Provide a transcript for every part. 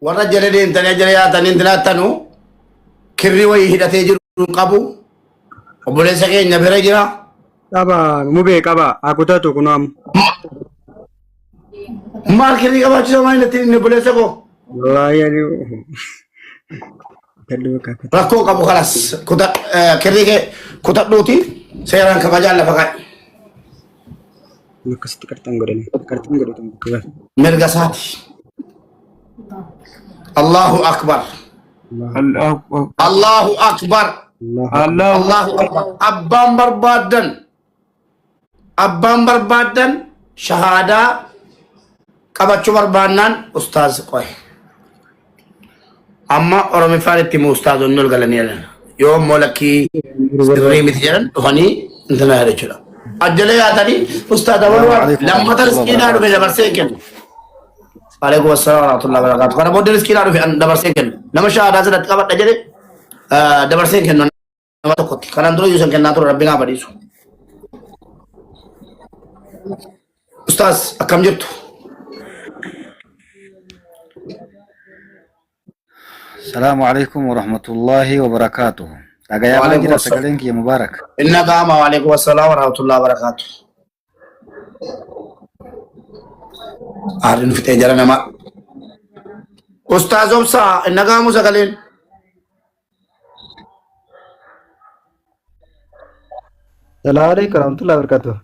Warra jala deemtanii jala yaatanii intinaattanu kirrii wayii hidhatee jiru hin qabu. Obboleessa keenya bira jira. Qaba mubee qaba haa kutatu kunoo amma. Maal kirrii qabaachisa maal natti inni obboleessa koo? Wallaahi ani kalli bakka akka Rakkoo qabu kalas kuta kirrii kee kutadhuuti seeraan kabajaan lafa kaa'i. Akkasitti qarxan godhani. Qarxan godhatan bakka Mirga isaati. Allahu akbar. Allahu Allahu akbar. Allahu Allahu akbar. Abbaan barbaaddan abbaan barbaaddan shahaadaa qabachuu barbaannaan ustaaz qoy. Amma Oromiffaan itti himu ustaazonni ol galanii jedhan. Yoo immoo lakkii sirrii miti jedhan dhufanii intala yaada jechuudha. Ajjalee yaatanii ustaaza Salaamu warra alaikum lammata warahmatullahi riskiidhaa dhufe wabarakatuh. dabarsee hin kennu. Alaikum assalaam warahmatullahi wabarakatuh. Kana booddee riskiidhaa dhufe an dabarsee hin kennu. Nama shahaadaa sanatti qabadha jedhe dabarsee hin kennu nama tokkotti. Kanaan dura iyyuu san kennaa ture rabbiin haa badhiisu. Ustaaz akkam jirtu? Salaamu alaikum warahmatullahi wabarakatuh. Dhagayamaa Waalaikum jira assalam. sagaleen kiyya mubaarak. Inna qaama waalaikum assalaam warahmatullahi wabarakatuh. Aariin fixee jara namaa. Ustaaz obsaa inna qaamu sagaleen. Salaamu alaikum warahmatullahi wabarakatuh.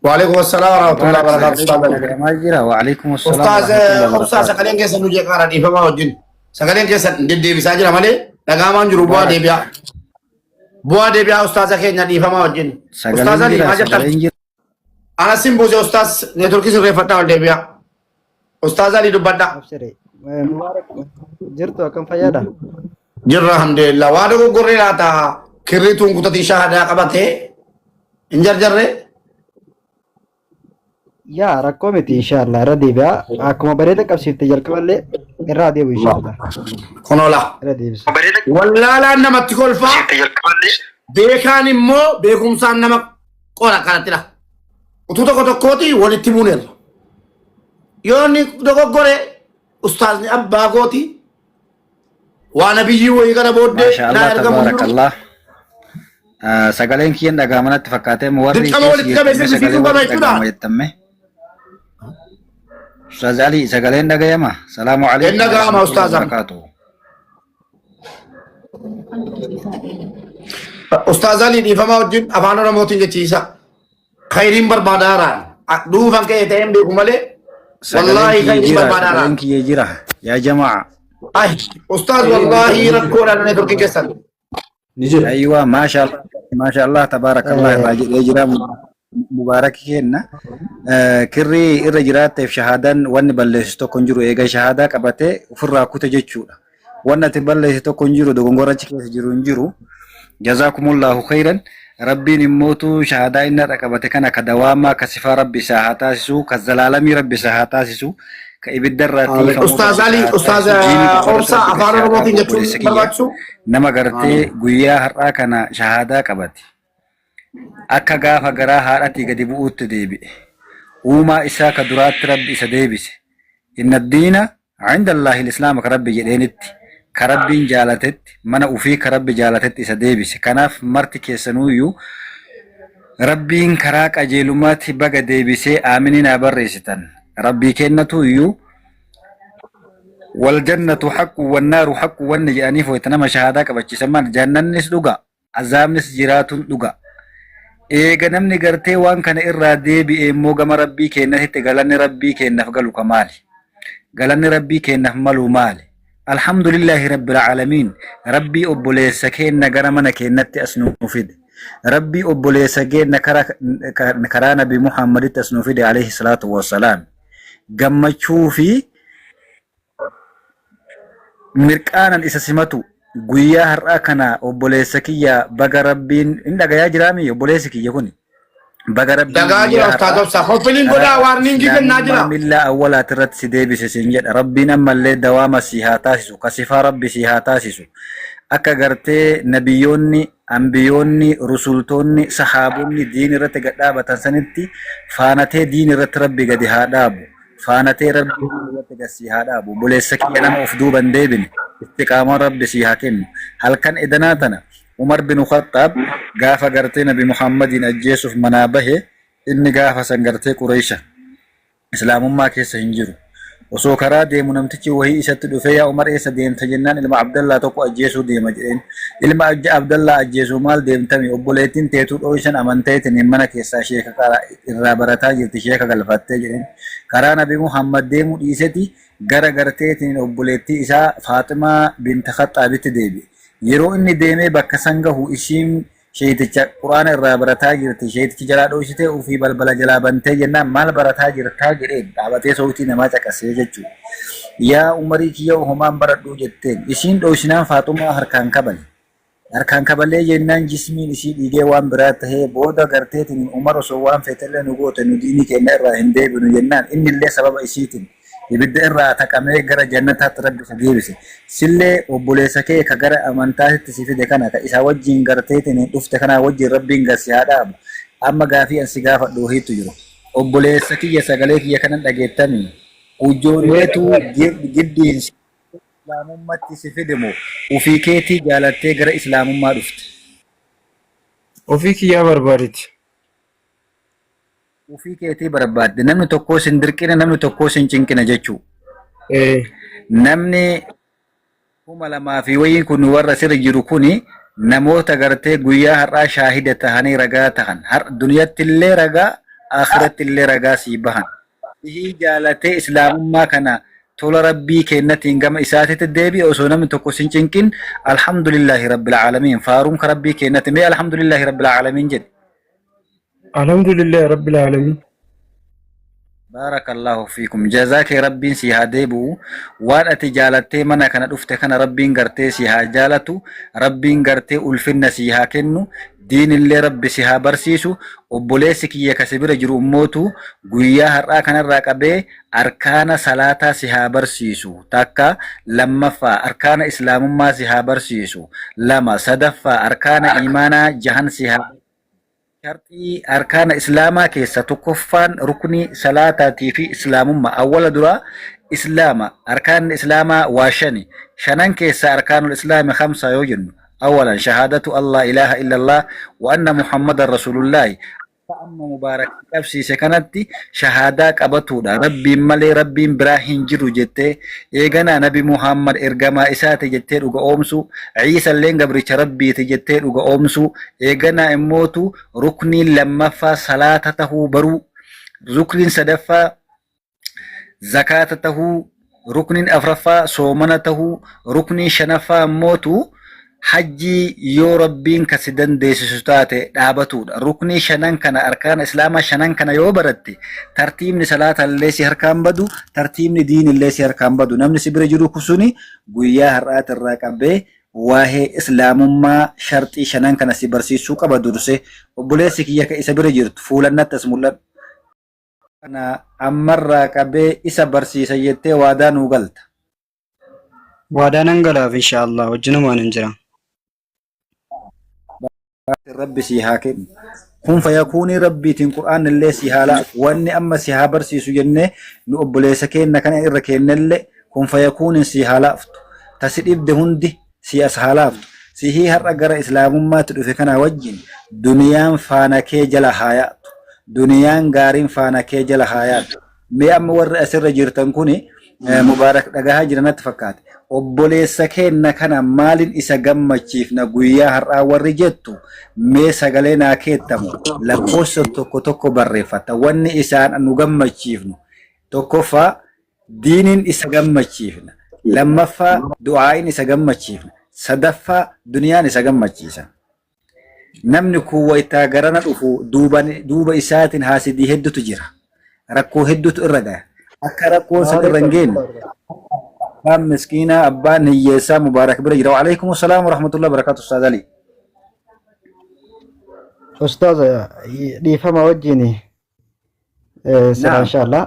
Waalaikum assalaam warahmatullahi Mubaarak wabarakatuh. sagaleen Ustaaz kiyya Ali. dhagayamaa jira. Waalaikum assalaam Ustaaz warahmatullahi obsaa wabarakatuh. sagaleen keessan nu jeeqaara dhiifamaa wajjin. Sagaleen keessan deddeebisaa jira malee dhagaamaan jiru bu'aa Mubaarak deebi'aa. Bu'aa deebi'aa ustaaza keenya dhiifamaa wajjin. Ustaaz sagaleen Ali jira maal jettan? sagaleen jira. Anas sin buuse ustaaz neetworkii sirreeffadhaa ol deebi'aa. Ustaaz Ali dubbadhaa. Abshire. Mubaarak jirtu akkam fayyaadha? Jirra alhamdulillah. Waa dogoggorree laata kirrii tuun kutatii shahadaa qabatee hin jarjarree. Yaa rakkoo miti inshaallah irra deebi'a. Akkuma bareeda qabsiifte jalqaballee irraa deebi'u inshaallah. Kunola. Irra deebisa. Wallaalaan namatti kolfaa beekaan immoo beekumsaan nama qora kanattidha. Utuu tokko tokkooti walitti buuneerra. Yoo inni dogoggore ustaazni abbaa kooti waa nabiyyii wayii kana booddee Maasha naa Allah ergamu jiru. tabaarakallah. Ah, Sagaleen kiyyan dhaga'ama natti fakkaatee moo warri Dirqama keessa walitti qabee jirtamme sirbi sagalee siifuu qaba warri jechuudha. dhaga'ama jettamme. Ustaaz Ali sagaleen dhaga'ama. Salaamu Hin alaikum dhaga'ama warahmatullahi ustaazam. wabarakatuh. Ustaaz Ali dhiifamaa wajjin afaan Oromootiin jechiisa. Khayriin barbaadaaraan. Dhuunfaan ka'ee ta'ee hin beeku malee. Sagaleen Wallaahi kiyya khayriin jira barbaadaaraan. sagaleen kiyya jira yaa jamaa. Ay, ustaaz wallaahi rakkoodhaan neetworkii keessan. Ni jira. Aywa maasha Allah maasha Allah tabaarakallah irraa jedhee jira mubaarak kenna. Kirrii irra jiraatteef shahaadaan wanni balleessu tokko hin jiru eega shahaadaa qabatee ofirraa kute jechuudha. Wanni ati balleesse tokko hin jiru dogongora achi keessa jiru hin jiru. Jazaakumullahu khairan. Rabbiin immootu shahaadaa inni har'a qabate kana ka dawaamaa ka sifaa rabbi isaa haa taasisu ka zalaalamii rabbi isaa haa taasisu ka ibiddarraa tiifamu Ustaaz rabbi isaa Ali, haa Ustaaz taasisu diinii qofarratti Obsaa rabbi afaan gadi haa Oromootiin dhaabu jechuun obboleessa kiyya barbaachisu. nama gartee guyyaa har'aa kana shahaadaa qabate akka gaafa garaa haadhatii gadi bu'uutti deebi'e uumaa isaa ka duraatti rabbi isa deebise inna diina Inda Allaahi Islaama ka Rabbi jedheenitti, ka Rabbiin jaalatetti, mana ufii ka Rabbi jaalatetti isa deebise. Kanaaf marti keessanuuyyuu Rabbiin karaa qajeelummaatti baga deebisee aaminii naa barreessitan. Rabbii keennatuuyyuu wal jannatu haqqu wan naaru haqqu wanni jedhaniif wayta nama shahaadaa qabachiisan maal jannannis dhuga azaabnis jiraatuun dhuga. Eega namni gartee waan kana irraa deebi'e immoo gama Rabbii keennatitti galanni Rabbii keennaf galu ka maali? Galanni Rabbii keennaf malu maali? Alhamdulillaahi Rabbil Aalamiin Rabbii obboleessa keenna gara mana keennatti as nu fide. Rabbii obboleessa keenna karaa Nabi Muhammaditti as nu fide alayhi salaatu wassalaam. Gammachuu fi mirqaanan isa simatu guyyaa har'aa kana obboleessa kiyya baga rabbiin hin dhagayaa jiraami obboleessi kiyya kuni baga rabbiin Dhagaa jira guyyaa ustaaz har'aa obsaa. Koppiliin karaa godhaa waarniingii kennaa jira. islaamummaa millaa awwalaati irratti si deebise siin jedha rabbiin ammallee dawaama si haa taasisu kasifaa rabbi si haa taasisu akka gartee nabiyyoonni ambiyoonni rusultoonni sahaabonni diin irratti gad dhaabatan sanitti faanatee diin irratti rabbi gadi haa dhaabu. Faanatee Rabbi irratti gad sii haa dhaabu. Obboleessa kiyya nama of duuba hin deebine istiqaamaa Rabbi sii haa kennu. Halkan edanaa tana Umar bin Khaxxaab gaafa gartee Nabi Muhammadiin ajjeesuuf manaa bahe inni gaafa san gartee Qureesha. Islaamummaa keessa hin jiru. Osoo karaa deemu namtichi wahii isatti dhufee yaa Umar eessa deemta jennaan ilma Abdallaa tokko ajjeesuu deema jedheen. Ilma Abdallaa ajjeesuu maal deemtami obboleettiin teetuu dhooysan amanteetiin mana keessaa sheeka irraa barataa jirti sheeka galfattee jedheen. Karaa Nabi Muhammad deemuu dhiiseti gara garteetiin obboleettii isaa Faaximaa binta Khaxxaabitti deebi'e. Yeroo inni deemee bakka san gahu ishiin Sheeyticha Qur'aana irraa barataa jirti. Sheeytichi jalaa dhooysitee ufii balbala jalaa bantee jennaan maal barataa jirtaa jedheen dhaabatee sowtii namaa caqasee jechuudha. Yaa Umarii kiyya homaan baradhuu jetteen. Isiin dhooysinaan Faaxumaa harkaan kabale. Harkaan kabalee jennaan jismiin isii dhiigee waan biraa tahee booda garteetiin Umar osoo waan feetellee nu goote nu diinii keenna irraa hin deebinu jennaan innillee sababa isiitiin Ibidda irraa taqamee gara jannataatti Rabbi isa deebise. Sillee obboleessa kee ka gara amantaatitti si fide kana ka isa wajjiin garteetiin dhufte kanaa wajjiin Rabbiin gad si haa dhaabu. Amma gaafii an si gaafadhu wahiitu jiru. Obboleessa kiyya sagalee kiyya kanan dhageettamii? Ujoolleetu giddiin si islaamummatti si fide moo ufii keetii jaalattee gara islaamummaa dhufte? Ofii kiyyaa barbaadeti. Ufii keetii barbaadde namni tokkoo sin dirqine namni tokkoo sin cinqine jechuu. Ee. Namni 2000 fi wayiin kun warra sirri jiru kuni namoota gartee guyyaa har'aa shaahida tahanii ragaa tahan. Har duniyatti illee ragaa akhiratti illee ragaa sii bahan. Sihii jaalatee islaamummaa kana tola rabbii kennatiin gama isaatitti deebi'e osoo namni tokko sin cinqin alhamdulillahi rabbil aalamiin faaruun ka rabbii kennati mee alhamdulillahi rabbil aalamiin jedhi. Alhamdulillah Rabbil Aalamiin. Baarakallahu fiikum. Jazaa kee rabbiin sii haa deebi'u. Waan ati jaalattee mana kana dhufte kana rabbiin gartee sii haa jaalatu. Rabbiin gartee ulfinna sii haa kennu. Diinillee rabbi si haa barsiisu. Obboleessi kiyya ka si bira jiru ummootu guyyaa har'aa kanarraa qabee arkaana salaataa si haa barsiisu. Takka lammaffaa arkaana islaamummaa si haa barsiisu. Lama sadaffaa arkaana iimaanaa jahan si haa Sharxii arkaana islaamaa keessa tokkoffaan ruknii salaataatii fi islaamummaa awwala duraa islaama arkaanni islaamaa waa shani shanan keessa arkaanul islaami khamsa yoo jennu awalan shahaadatu allah ilaaha illallah wa anna muhammadan rasulullaahi akka amma mubaarak qabsiise kanatti shahaadaa qabatuudha rabbiin malee rabbiin biraa hin jiru jettee eeganaa nabi muhammad ergamaa isaati jettee dhuga oomsuu ciisalleen gabricha rabbiiti jettee dhuga oomsuu Eeganaa immootu rukniin lammaffaa salaata tahuu baruu, rukniin sadaffaa zakaata tahuu, rukniin afraffaa soomana tahuu, rukniin shanaffaa immootu hajjii yoo rabbiin ka si dandeessisu taate dhaabatuudha. Ruknii shanan kana arkaana islaamaa shanan kana yoo baratte tartiibni salaata illee si harkaan badu, tartiibni diin illee si harkaan badu. Namni si bira jiru suni guyyaa har'aatirraa qabee waahee islaamummaa sharxii shanan kana si barsiisuu qaba dursee obboleessi kiyya ka isa bira jirtu fuulan natti as mul'adhu. Kana ammarraa qabee isa barsiisa jettee waadaa nuu galta. Waadaa nan galaaf inshaallah wajjinumaan hin jira. Rabbi sii haa kennu. Kun fayakuunii rabbiitiin qur'aanni illee sii haa laafu. Wanni amma si haa barsiisu jennee nu obboleessa keenna kana irra keennellee kun fayakuuniin sii haa laaftu. Ta si dhibde hundi sii as haa laaftu. Sihii har'a gara islaamummaatti dhufe kanaa wajjin duniyaan faana kee jala haa yaatu. Duniyaan gaariin faana kee jala haa yaatu. Mee amma warri asirra jirtan kuni Mubaarak dhagahaa jira natti fakkaate. Obboleessa keenna kana maalin isa gammachiifna guyyaa har'aa warri jettu mee sagalee naa keettamu lakkoofsa tokko tokko barreeffatta. Wanni isaan nu gammachiifnu tokkoffaa diiniin isa gammachiifna. Lammaffaa du'aa'iin isa gammachiifna. Sadaffaa duniyaan isa gammachiisa. Namni kun waytaa garana dhufu duuba isaatiin haasidii heddutu jira. Rakkoo heddutu irra gaya. Akka rakkoon san irra hin geenye abbaan miskiinaa abbaan hiyyeessaa mubaarak bira jira. Waalaikum salaam wa rahmatullahi wa barakatuh Ustaaz Ali. Ustaaz dhiifama wajjin sila Naam. inshallah.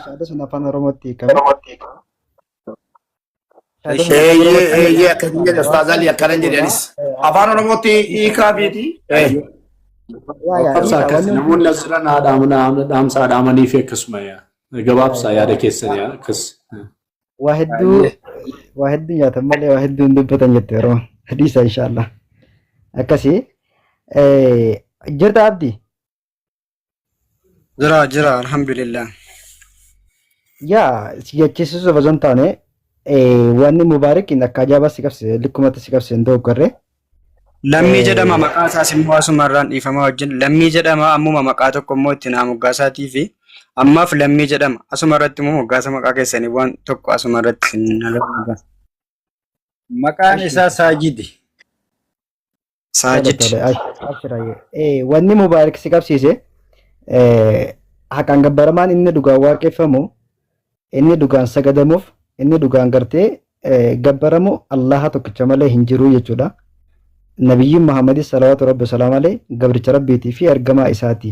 Shaada sun afaan Oromootti hiikame. Eeyyee eeyyee akkasii jedhe Ustaaz Ali akkana jedhe anis. Afaan Oromootti hiikaa fiiti. Yaa yaa Obsa hiika akkas wanni namoonni as jiran haa dhaamsa dhaamanii fi akkasuma yaa. Gabaabsaa yaada keessan akkas. Waa hedduu waa hedduu nyaatan malee waa hedduu hin dubbatan jette yeroo hadiisa inshaallah. Akkasii jirta abdi. Jira jira alhamdulillah. Yaa si jechisiisuuf osoo hin taane wanni mubaarikiin akka ajaa'ibaa si qabsiise likkumatti si qabsiise hin dogoggorre. Lammii jedhama maqaa isaas immoo asumarraan dhiifama wajjin lammii jedhama ammuma maqaa tokko immoo itti naa moggaasaatii fi ammaaf lammii jedhama asuma irratti immoo moggaasa maqaa keessanii waan tokko asuma irratti isin agarsiisa. Maqaan isaa Saajidi. Saajid. Tole, abshir, wanni mubaarik si qabsiise haqaan gabbaramaan inni dhugaan waaqeffamu inni dhugaan sagadamuuf inni dhugaan gartee gabbaramu Allaha tokkicha malee hin jiru jechuudha. Nabiyyiin Muhammadis salawaatu rabbi salaam alayhi gabricha rabbiitii fi ergamaa isaati.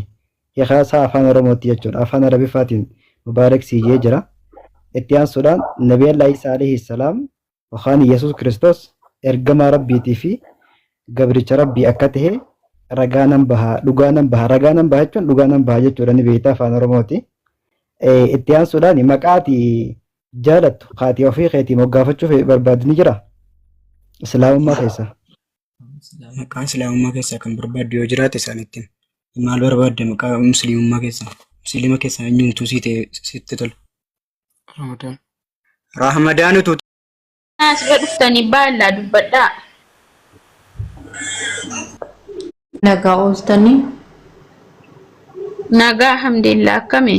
Hiikaa isaa afaan Oromootti jechuudha. Afaan Arabiffaatiin mubaarik sii jee jira. Itti aansuudhaan Nabi Allah Isaa alayhi salaam yookaan Yesuus Kiristoos ergamaa rabbiitii fi gabricha rabbii akka ta'e ragaa nan baha dhugaa nan baha ragaa nan baha jechuun dhugaa nan baha jechuudha ni beekta afaan Oromooti. Itti aansuudhaan maqaa ati jaalattu haatii ofii keetii moggaafachuuf barbaadu ni jira. Islaamummaa keessa. Maqaa islaamummaa keessaa kan barbaaddu yoo jiraate isaanitti maal barbaadde maqaa musliimummaa keessaa? Musliima keessaa eenyumtuu sii ta'e sitti tola? Ramadaan. Ramadaan utuu Asirra dhuftanii baallaa dubbadhaa. Nagaa ooltanii. Nagaa alhamdulillah akkami?